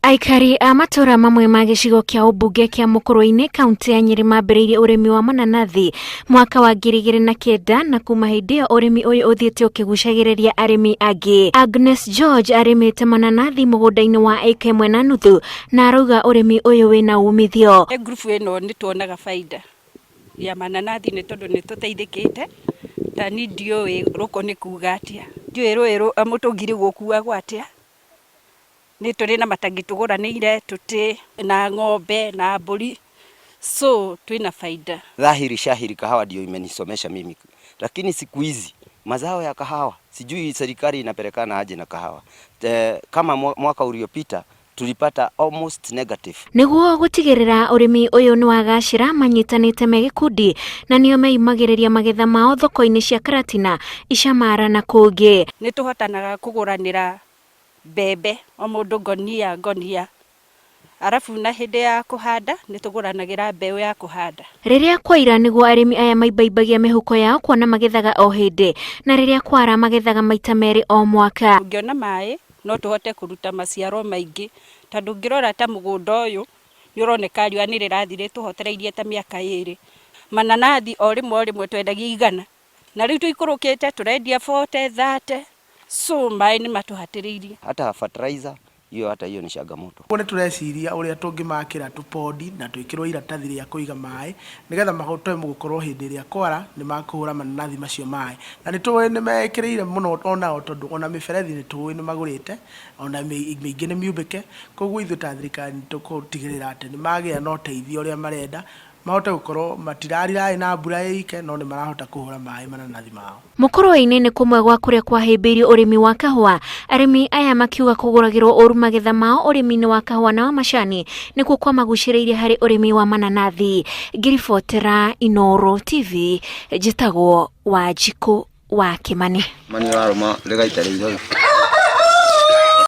Aikari a matũra mamwe ma gĩcigo kĩa ũmbunge kĩa Mũkũrwe-inĩ kaunti ya Nyĩrĩ mambĩrĩirie ũrĩmi wa mananathi mwaka wa 2009 na kuma hĩndĩ ĩyo ũrĩmi ũyũ ũthiĩte ũkĩgucagĩrĩria arĩmi angĩ. Agnes George arĩmĩte mananathi mũgũnda-inĩ wa ĩka ĩmwe na nuthu na arauga ũrĩmi ũyũ wĩna umithio. Ngurubu ĩno nĩ tuonaga baida ya mananathi nĩ tondũ nĩ tũteithĩkĩte, ta niĩ ndiũĩ rũkũ nĩ kuga atĩa, ndiũĩ rũĩ mũtũngi rĩu ũkuagwo atĩa, nĩ tũrĩ na matangi tũgũranĩire tũtĩ na ng'ombe na mbũri, so twĩna baida. Dhahiri shahiri kahawa ndio imenisomesha mimi, lakini siku hizi mazao ya kahawa sijui serikali inapelekana aje na kahawa. Te, kama mwaka uliopita tulipata almost negative. Nĩguo gũtigĩrĩra ũrĩmi ũyũ nĩ wagacĩra manyitanĩte me gĩkundi na nĩo meyumagĩrĩria magetha mao thoko-inĩ cia Karatina, Icamara na kũngĩ. Nĩ tũhotanaga kũgũranĩra mbembe o mũndũ ngonia ngonia, arabu na hĩndĩ ya kũhanda nĩ tũgũranagĩra mbeũ ya kũhanda. Rĩrĩa kwaira nĩguo arĩmi aya maimbaimbagia mĩhuko yao kuona magethaga o hĩndĩ na rĩrĩa kwara magethaga maita merĩ o mwaka. Tũngĩona maĩ no tũhote kũruta maciaro maingĩ, tondũ ũngĩrora ta mũgũnda ũyũ nĩ ũroneka riũa nĩ rĩrathiĩ rĩtũhotereirie ta mĩaka ĩrĩ. Mananathi o rĩmwe o rĩmwe twendagia 100 na rĩu tũikũrũkĩte tũrendia 40, 30, so maĩ nĩ matũhatĩrĩirie. Hata fertilizer hiyo, hata hiyo ni changamoto. Ũguo nĩ tũreciria ũrĩa tũngĩmakĩra tũpondi na twĩkĩrwo iratathi rĩa kũiga maĩ nĩgetha mahote gũkorwo hĩndĩ ĩrĩa kwara nĩ makũhũra mananathi macio maĩ. Na nĩ tũĩ nĩ mekĩrĩire mũno onao tondũ ona mĩberethi nĩ tũĩ nĩ magũrĩte ona mĩingĩ nĩ miumbĩke, koguo ithuĩ ta thirikari nĩ tũgũtigĩrĩra atĩ nĩ magĩa na ũteithio ũrĩa marenda mahote gũkorwo matirariraĩ na mbura ĩike no nĩ marahota kũhũra maĩ mananathi mao. Mũkũrwe-inĩ nĩ kũmwe gwa kũrĩa kwahĩmbĩirio ũrĩmi wa kahũa. Arĩmi aya makiuga kũgũragĩrwo ũru magetha mao ũrĩmi-inĩ wa kahũa na wa macani nĩkuo kwamagucĩrĩirie harĩ ũrĩmi wa mananathi. Ngĩribotera Inooro TV, njĩtagwo Wanjikũ wa Kĩmani. Mani warũma rĩgaita rĩirori.